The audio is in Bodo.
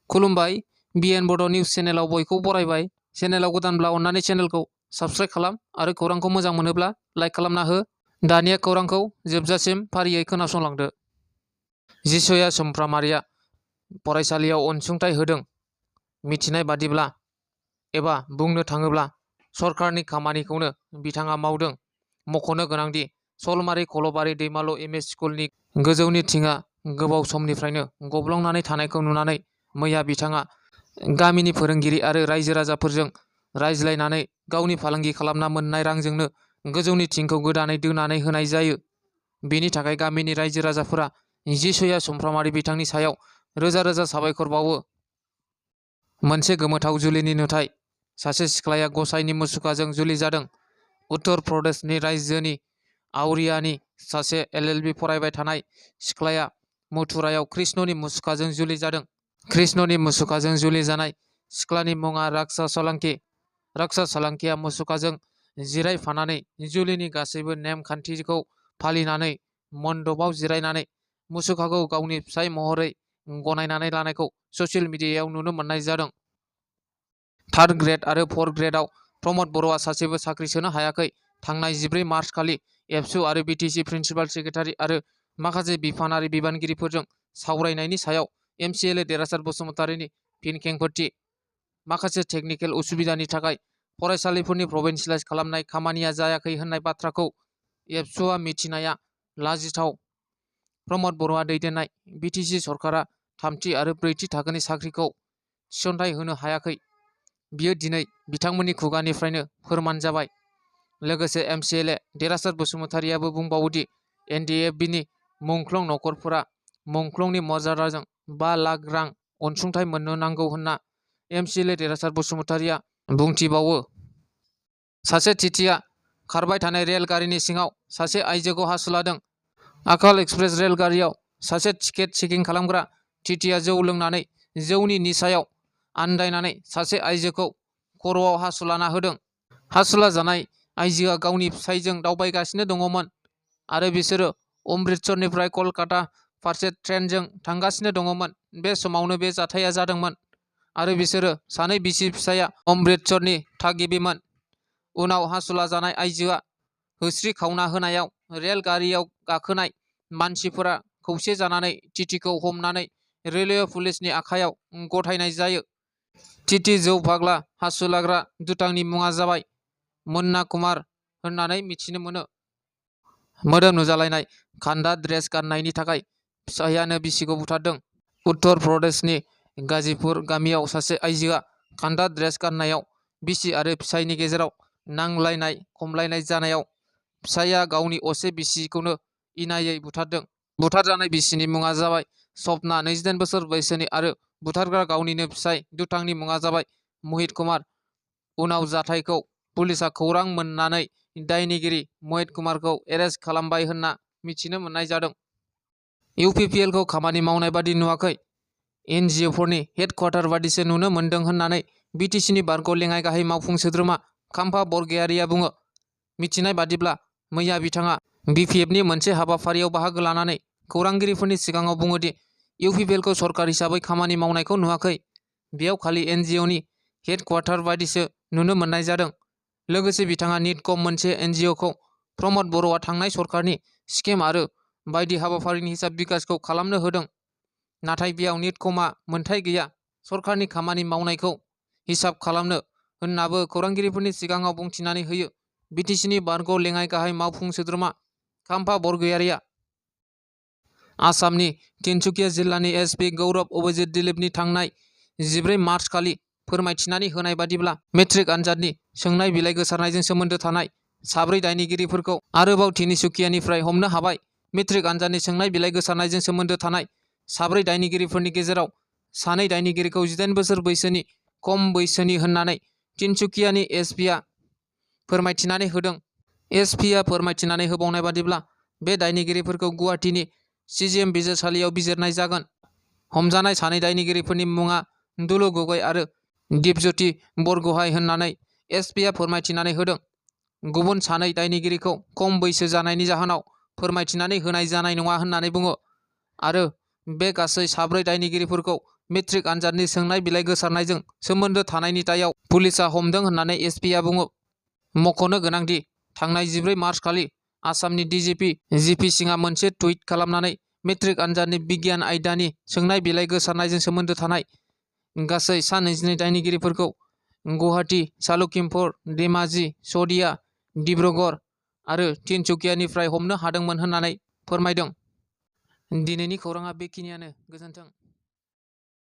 खुलुमबाय बिएन बड' निउस चेनेलाव बयखौ बरायबाय। चेनेलाव गोदानब्ला अन्नानै चेनेलखौ साबस्क्राइब खालाम आरो खौरांखौ मोजां मोनोब्ला लाइक खालामना हो। दानिया खौरांखौ जोबजासिम फारियै खोनासंलांदो। जिसया सुमफ्रामारिया फरायसालियाव अनसुंथाइ होदों। मिथिनाय बादिब्ला एबा बुंनो थाङोब्ला सरकारनि खामानिखौनो बिथाङा मावदों। मख'नो गोनांदि सलमारि खलबारि दैमालु एमए स्कुलनि गोजौनि थिङा गोबाव समनिफ्रायनो गब्लंनानै थानायखौ नुनानै मैया बिथाङा गामिनि फोरोंगिरि आरो रायजो राजाफोरजों रायज्लायनानै गावनि फालांगि खालामना मोननाय रांजोंनो गोजौनि थिंखौ गोदानै दोनानै होनाय जायो। बेनि थाखाय गामिनि रायजो राजाफोरा जिसया सुमफ्रामारि बिथांनि सायाव रोजा रोजा साबायखर बावो। मोनसे गोमोथाव जुलिनि नुथाय। सासे सिख्लाया गसाइनि मुसुखाजों जुलि जादों। उत्तर प्रदेशनि रायजोनि आवरियानि सासे LLB फरायबाय थानाय सिख्लाया मथुरायाव कृष्णनि मुसुखाजों जुलि जादों। कृष्णनि मुसुखाजों जुलि जानाय सिख्लानि मुङा राक्सा सलांकि। राक्सा सलांकिया मुसुखाजों जिरायफानानै जुलिनि गासैबो नेम खान्थिखौ फालिनानै मण्डपआव जिरायनानै मुसुखाखौ गावनि फिसाय महरै गनायनानै लानायखौ ससियेल मिडियायाव नुनो मोननाय जादों। थार्ड ग्रेड आरो फर्थ ग्रेडआव प्रमद बर'आ सासेबो साख्रि सोनो हायाखै। थांनाय 14 मार्च खालि एबसु आरो BTC प्रिन्सिपाल सेक्रेटारि आरो माखासे बिफानारि बिबानगिरिफोरजों सावरायनायनि सायाव MCLA देरहासार बसुमतारीनि फिन खेंफोरथि। माखासे टेकनिकेल उसुबिदानि थाखाय फरायसालिफोरनि प्रभिन्सियेलाइज खालामनाय खामानिया जायाखै होननाय बाथ्राखौ एबसुआ मिथिनाया लाजिथाव। प्रमद बर'आ दैदेननाय BTC सरकारा थामथि आरो ब्रैथि थाखोनि साख्रिखौ थिसनथाइ होनो हायाखै। बियो दिनै बिथांमोननि खुगानिफ्रायनो फोरमान जाबाय। लोगोसे MCLA देरहासार बसुमतारीयाबो बुंबावोदि NDFBनि मुंख्लं नखरफोरा मुंख्लंनि मर्यादाजों 5 लाख रां अनसुंथाइ मोननो नांगौ होनना MCLA देरहासार बसुमतारीया बुंथिबावो। सासे टिटिआ खारबाय थानाय रेल गारिनि सिङाव सासे आइजोखौ हासुलादों। आकाल एक्सप्रेस रेल गारियाव सासे टिकेट चेकिं खालामग्रा टिटिआ जौ लोंनानै जौनि निसायाव आन्दायनानै सासे आइजोखौ खर'आव हासुलाना होदों। हासुला जानाय आइजोआ गावनि फिसायजों दावबायगासिनो दङमोन आरो बिसोरो अमृतसरनिफ्राय कलकाता फारसे ट्रेनजों थांगासिनो दङमोन। बे समावनो बे जाथाया जादोंमोन आरो बिसोरो सानै बिसि फिसाया अमृतसरनि थागिबिमोन। उनाव हासुला जानाय आइजोआ होस्रि खावना होनायाव रेल गारियाव गाखोनाय मानसिफोरा खौसे जानानै टिटिखौ हमनानै रेलवे पुलिसनि आखायाव गथायनाय जायो। टिटि जौ फाग्ला हासुलाग्रा दुथांनि मुङा जाबाय मुन्ना कुमार होननानै मिथिनो मोनो। मोदोम नुजालायनाय खान्दा ड्रेस गाननायनि थाखाय फिसायानो बिसिखौ बुथारदों। उत्तर प्रदेशनि गाजीपुर गामियाव सासे आइजोआ खान्दा ड्रेस गाननायाव बिसि आरो फिसायनि गेजेराव नांलायनाय खमलायनाय जानायाव फिसाया गावनि असे बिसिखौनो इनायै बुथारदों। बुथारजानाय बिसिनि मुङा जाबाय सपना 28 बोसोर बैसोनि आरो बुथारग्रा गावनिनो फिसाय दुथांनि मुङा जाबाय महित कुमार। उनाव जाथायखौ पुलिसआ खौरां मोननानै दायनिगिरि महित कुमारखौ एरेस्ट खालामबाय होनना मिथिनो मोननाय जादों। UPPLखौ खामानि मावनाय बादि नुवाखै। NGOफोरनि हेडक्वार्टार बादिसो नुनो मोन्दों होननानै BTCनि बारग' लेङाइ गाहाय मावफुं सोद्रोमा खाम्फा बरगयारिया बुङो। मिथिनाय बादिब्ला मैया बिथाङा BPFनि मोनसे हाबाफारियाव बाहागो लानानै खौरांगिरिफोरनि सिगाङाव बुङोदि UPPLखौ सरकार हिसाबै खामानि मावनायखौ नुवाखै। बेयाव खालि NGOनि हेडक्वार्टार बादिसो नुनो मोननाय जादों। लोगोसे बिथाङा निटकम मोनसे NGOखौ प्रमद बर'आ थांनाय सरकारनि स्किम आरो बायदि हाबाफारिनि हिसाब बिकासखौ खालामनो होदों। नाथाय बेयाव निटकमआ मोन्थाइ गैया सरकारनि खामानि मावनायखौ हिसाब खालामनो होननाबो खौरांगिरिफोरनि सिगाङाव बुंथिनानै होयो BTCनि बारग' लेङाइ गाहाय मावफुं सोद्रोमा खाम्फा बरगयारिया। आसामनि तिनसुकिया जिल्लानि SP गौरब अभिजित दिलीपनि थांनाय 14 मार्च खालि फोरमायथिनानै होनाय बादिब्ला मेट्रिक आनजादनि सोंनाय बिलाइ गोसारनायजों सोमोन्दो थानाय 4 दायनिगिरिफोरखौ आरोबाव तिनिसुकियानिफ्राय हमनो हाबाय। मेट्रिक आनजादनि सोंनाय बिलाइ गोसारनायजों सोमोन्दो थानाय 4 दायनिगिरिफोरनि गेजेराव 2 दायनिगिरिखौ 18 बोसोर बैसोनि खम बैसोनि होननानै तिनसुकियानि SPआ फोरमायथिनानै होदों। SPआ फोरमायथिनानै होबावनाय बादिब्ला बे दायनिगिरिफोरखौ गुवाहाटीनि CGM बिजिरसालियाव बिजिरनाय जागोन। हमजानाय 2 दायनिगिरिफोरनि मुङा दुलु गगৈ आरो दिपज्योति बरग'हाइ होननानै SPआ फोरमायथिनानै होदों। गुबुन 2 दायनिगिरिखौ खम बैसो जानायनि जाहोनाव फोरमायथिनानै होनाय जानाय नङा होननानै बुङो आरो बे गासै 4 दायनिगिरिफोरखौ मेट्रिक आनजादनि सोंनाय बिलाइ गोसारनायजों सोमोन्दो थानायनि दायाव पुलिसआ हमदों होननानै एसपिआ बुङो। मख'नो गोनांदि थांनाय 14 मार्च खालि आसामनि डिजिपि जिपि सिंहआ मोनसे टुइट खालामनानै मेट्रिक आनजादनि बिगियान आयदानि सोंनाय बिलाइ गोसारनायजों सोमोन्दो थानाय गासै सा 22 दायनिगिरिफोरखौ गुवाहाटी, सालुकिमपुर, धेमाजि, शदिया, डिब्रुगड़ आरो तिनसुकियानिफ्राय हमनो हादोंमोन होननानै फोरमायदों। दिनैनि खौराङा बेखिनियानो। गोजोन्थों।